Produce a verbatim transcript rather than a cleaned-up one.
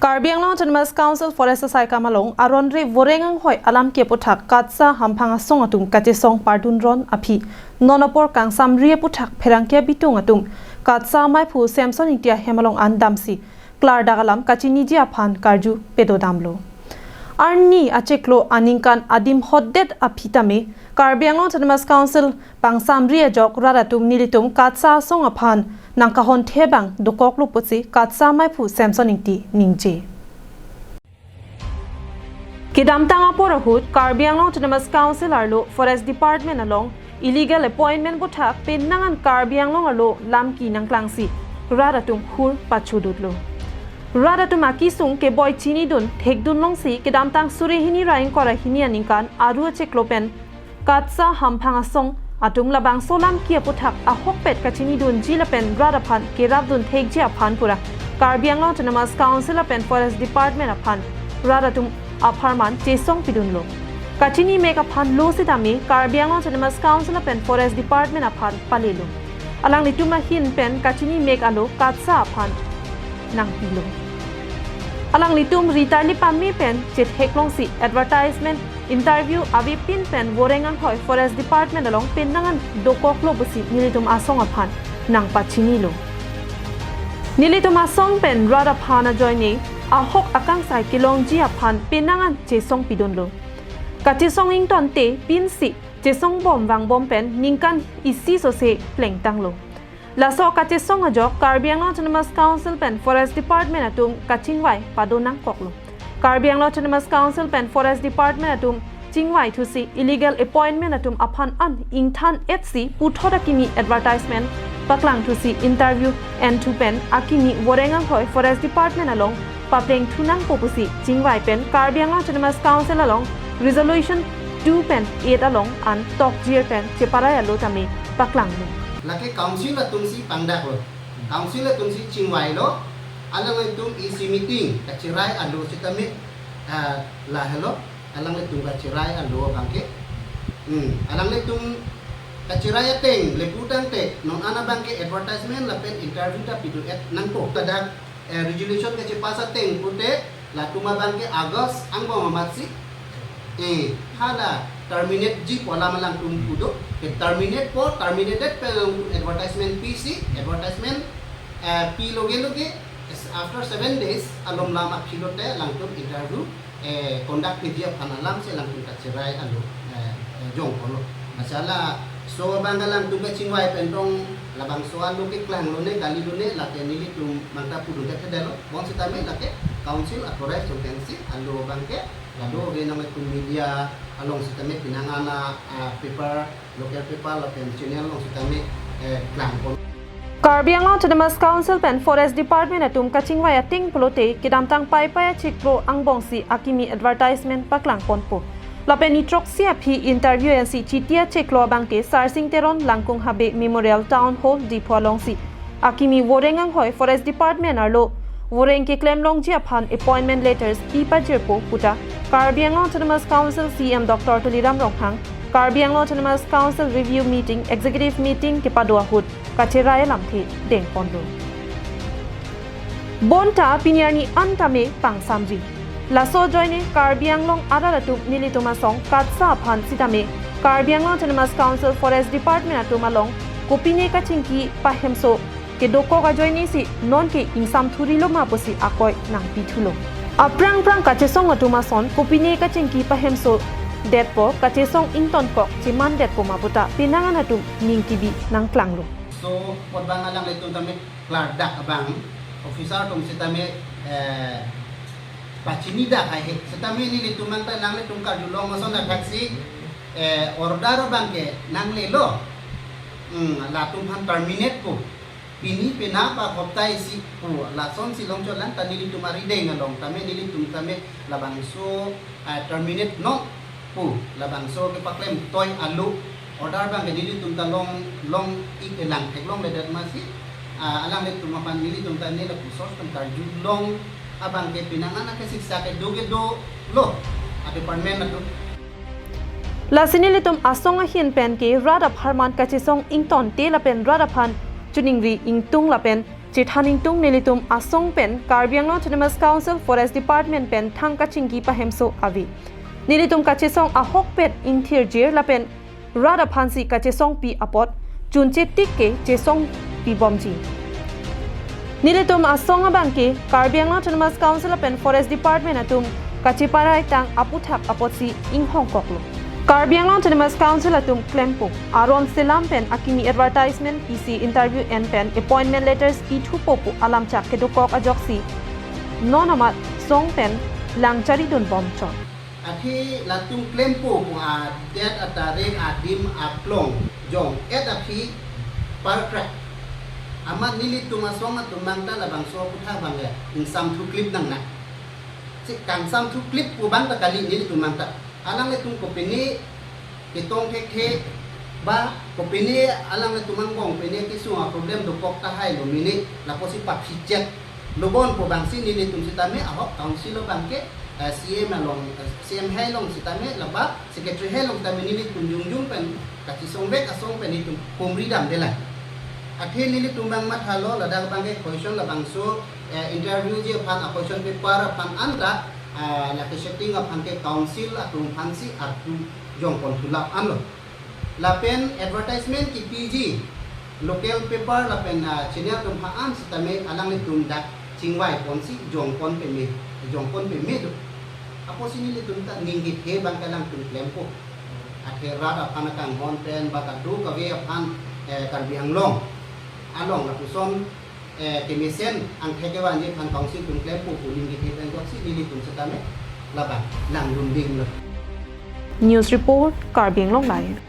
Karbi Anglong Autonomous Council Forest asaikam along aron re voreng anghoi alam ke aputhak KATSA hamphang asong atum kachesong pardun ron aphi non apor kangsamri aputhak pherangke abitung atum KATSA maiphu Samson Ingti ahem along an damsi klardak alam kachiniji aphan karju pedodamlo. Arni achiklo aningkan adim hotdet aphi tame Karbi Anglong Autonomous Council pangsamri ajok rat atum nelitum KATSA asong aphan nangkahon thebang dokoklo pusi KATSA maiphu Samson Ingti ningje. Kedamtang apor ahut Karbi Anglong Autonomous Council arlo Forest Department along illegal appointment aputhak penang an Karbi Anglong arlo lam kenangklangsi rat atum hur pachudutlo. Rat atum akesung keboi chinidun thekdun longsi kedamtang suri hini ra ingkoi ra hini aningkan aru achiklo pen KATSA hamphang asong atum labangso lam ke aputhak ahokpet kachinidunji lapen rat aphan kerapdun thekji aphan pura Karbi Anglong Autonomous Council lapen Forest Department aphan rat atum apharman chesong pidunlo. Kachini mek aphan lo sitame Karbi Anglong Autonomous Council lapen Forest Department aphan palelo. Alanglitum ahin pen kachini mek alo KATSA aphan nangpilo. Alanglitum ritarli pame pen chetheklongsi advertisement interview avepin pen voreng anghoi Forest Department along penang an dokoklo pusi nelitum asong aphan nangpachinilo. Nelitum asong pen rat aphan ajoine ahok akangsai kelongji aphan penang an chesong pidunlo. Kachesong ingtonte pinsi chesong bom vangbom pen ningkan isi sose plengtanglo. Laso kachesong ajok Karbi Anglong Autonomous Council pen Forest Department atum kachingvai padonangkoklo. Karbi Anglong Autonomous Council pen Forest Department atum chingvai thusi illegal appointment atum aphan an ingthan etsi puthot akimi advertisement paklang thusi interview enthu pen akimi voreng anghoi Forest Department along papleng thunangpo pusi chingvai pen Karbi Anglong Autonomous Council along Resolution two pen eight along an tokjir pen cheparai alo tame paklanglo. Lake council atumsi pangdaklo. Council atumsi chingvailo. Alanglitum isi meeting kachirai alo sitame, ah, lahelo. Alanglitum kachirai alo abangke. Hmm. Alanglitum kachirai ateng leputangte non an abangke advertisement lapen interview ta pidu-et nangpo. Ladak, eh, resolution kachipass ateng pute latum abangke August angbong amatsi, eh, hala terminate ji pu alam alangtum pu do. Ke terminate po, terminated pen alangtum advertisement pisi, advertisement, eh, pi loge loge, after seven days alom lam aphi lote alangtum interview, eh, conduct piji aphan alamsi alangtum kachirai alo, eh, eh, jongkolo. Masi laso abang alangtum kachingvai pen tong labangso alo keklanglo ne, kalilo ne, lake nelitum mangta pudun kethedetlo. Bonsitame lake council authorized agency alo abangke, lado ke nangtum media along sitame penang an a, ah, paper, local paper lapen channel along sitame, eh, klangpon. Karbi Anglong Autonomous Council pen Forest Department atum kachingvai ateng pulote kedamtang Paipai achiklo angbongsi akimi advertisement paklangponpo. Lapen ni throksi aphi interview ensi Chiti achiklo abangke Sarsing Teron Langkung Habe Memorial Town Hall Diphu alongsi akimi voreng anghoi Forest Department arlo voreng keklem longji aphan appointment letters pi pajirpo puta Karbi Anglong Autonomous Council C M Doctor Tuliram Ronghang, Karbi Anglong Autonomous Council Review Meeting, Executive Meeting kepado ahut kachirai alamthe dengponlo. Bonta pini arni an tame pangsamri. Laso ajoine Karbi Anglong arat atum nelitum asong KATSA aphan sitame Karbi Anglong Autonomous Council Forest Department atum along kopine kachingki pahemso kedokok ajoinesi nonke ingsamthurilo ma pusi akoi nangpithulo. Aphrang phrang kachesong atum ason kopine kachingki pahemso detpo, kachesong ingtonkok chemandetpo ma puta penang an atum ning kibi nangklanglo. So, apot abang alanglitum tame klardak abang, officer atum sitame, eh, pachinidak haihe. Sitame nelitum mangta nanglitum karjulong ason athaksi, eh, order abangke nanglelo. Hmm, latum aphan terminate po. Pini penap ahopta isi pu lasonsi longchot lang ta nelitum arideng along tame nelitum tame labangso, ah, terminate non pu labangso kepaklem toi alo order abangke nelitum ta long long-ik elang theklongledet masi, ah, alanglitum aphan nelitum ta ne lapuson pen karjulong abangke penang an akesik sa kedo kedo lo a department atum. Lasi nelitum asong ahin penke rat apharman kachesong ingtonte lapen rat aphan choningri ingtung lapen chethan ingtung nelitum asong pen Karbi Anglong Autonomous Council Forest Department pen thang kachingki pahemso ave. Nelitum kachesong ahokpet ingthirjir lapen rat aphansi kachesongpi apot chunche tik ke chesongpi bomji. Nelitum asong abangke Karbi Anglong Autonomous Council lapen Forest Department atum kacheparai tang aputhak apotsi inghongkoklo. Karbi Anglong Autonomous Council atum klempo, aron selam pen akimi advertisement isi interview en pen appointment letters ithupo pu alamchak kedokok ajoksi non amat song pen lang charidun bomchot. Athe latum klempo pu adet atarik adim aklong jong et aphi parkra. Amat nelitum asong atum mangta labangso aputhak abang ya ingsam thuklip nangne. Si kangsam thuklip pu bang ta kali nelitum mangta. Alanglitum kopine ketong thekthe ba kopine alanglitum angbong pine kesung aproblem dokok tahai lo mene lapusi paphichet lo bon pu bangsi nelitum sitame ahok council lo bangke, eh, C M along, eh, C M hai along sitame laba secretary hai along sitame nelitum jongjong pen kachesongvek asong pen nelitum humri damdelang. Athe nelitum bang mathalo ladak bangke question labangso, eh, interviewji aphan a question paper aphan anta, ah, lake setting aphan ke council atum aphansi arju jongpon thulap anlo. Lapen advertisement kipiji local paper lapen, ah, channel atum aphan sitame alanglitum dak chingvai ponsi jongpon peme, jongpon peme do. Apotsi nelitum ta ning kethe bang ke alangtum klempo. Athe rat aphan akanghon pen ba kadokave aphan, eh, Karbi Anglong along lapuson, eh, kemesen angthek kevanji aphan council atum klempo pu ning kethe pen ajoksi nelitum sitame labang langdundinglo. News report, Karbi Anglong Live.